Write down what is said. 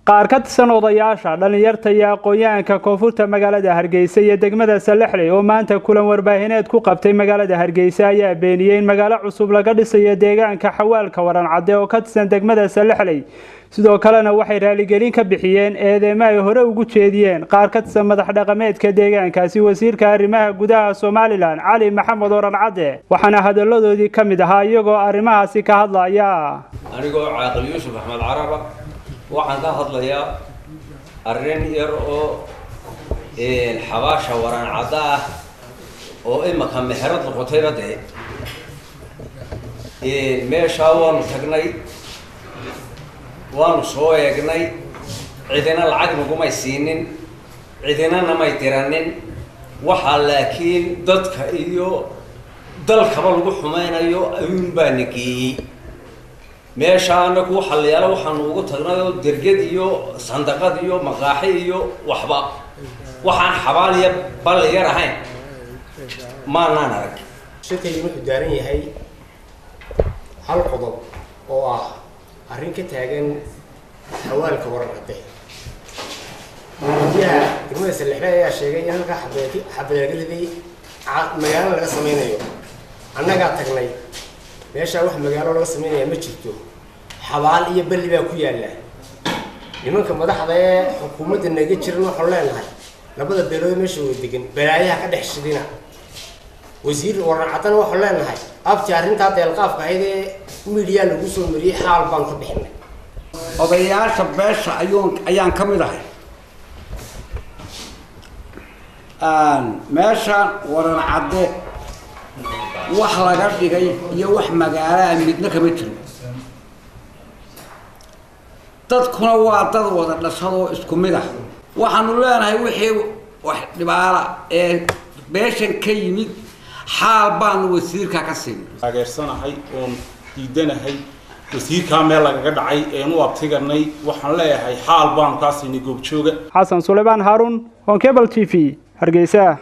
Qaar ka tirsan odayaasha dhalinyarta iyo aqoon-yahanka koonfurta magaalada Hargeysa iyo degmada Salexley oo maanta kulan warbaahineed ku qabtay magaalada Hargeysa ayaa beeniyey in magaalo cusub laga dhisayo deegaanka Xawaalka Waran Cadde oo ka tirsan degmada Salexley. Sidoo kalena waxay raaligelin ka bixiyeen eedeymo ay hore ugu jeediyeen qaar ka tirsan madax dhaqameedka deegaankaasi wasiirka arrimaha gudaha Somaliland Cali Maxamed Waran Cadde, waxaana hadalladoodii ka mid ahaa iyagoo arrimahaasi ka hadlaya. Anigoo Caaqil Yuusuf Axmed Caraba, waxaan ka hadlayaa arrin yar oo xabaasha Waran Cadda ah oo imaka meherad noqotayba. Dee meeshaa waanu tagnay, waanu soo eegnay, cidina lacag nagumay siinin, cidina namay diranin. Waxaa laakiin dadka iyo dalkaba lagu xumaynayo ayuun baa na geeyey meesha. Anagu waxalayaalo waxaanu ugu tagnay oo derged iyo sandaqad iyo maqaaxi iyo waxba waxaan xabaal iyo balli yar ahayn maanaan arag. Shirkaygu wuxuu daaran yahay hal qodob oo ah arrin ka taagan Xawaalka Waran Cadde. Guddiyaha degmada Salexle ayaa sheegay in halkaa xabad xabad laga riday, magaalo laga sameynayo. Annagaa tagnay meeshaa, wax magaalo laga sameynaya ma jirto, xabaal iyo balli baa ku yaalla. Nimanka madaxda ee xukuumadda naga jiran waxaanu leenahay labada beelood meesha wada degan balaayaha ka dhex shidina. Wasiir Waran Caddana waxaanu leenahay, abti, arrintaa deelqaafka ahayd ee miidiyaa lagu soo mariyey xaal baanu ka bixinay. Odayaasha beesha ayuun ayaan ka mid ahay. Meeshaan Waran Cadde wax laga dhigay iyo wax magaalaha midna kama jiro. Dadkuna waa dad wada dhashadoo isku mid ah. Waxaanu leenahay wixii wax dhibaala ee beeshan ka yimid xaal baanu wasiirka ka siinay. Taageersanahay oon diidanahay wasiirkaa meel lagaga dhacay eenu abtiganay. Waxaan leeyahay xaal baanu kaa siinay goobjooga. Xasan Sulaymaan Haarun, on Cable TV, Hargeysa.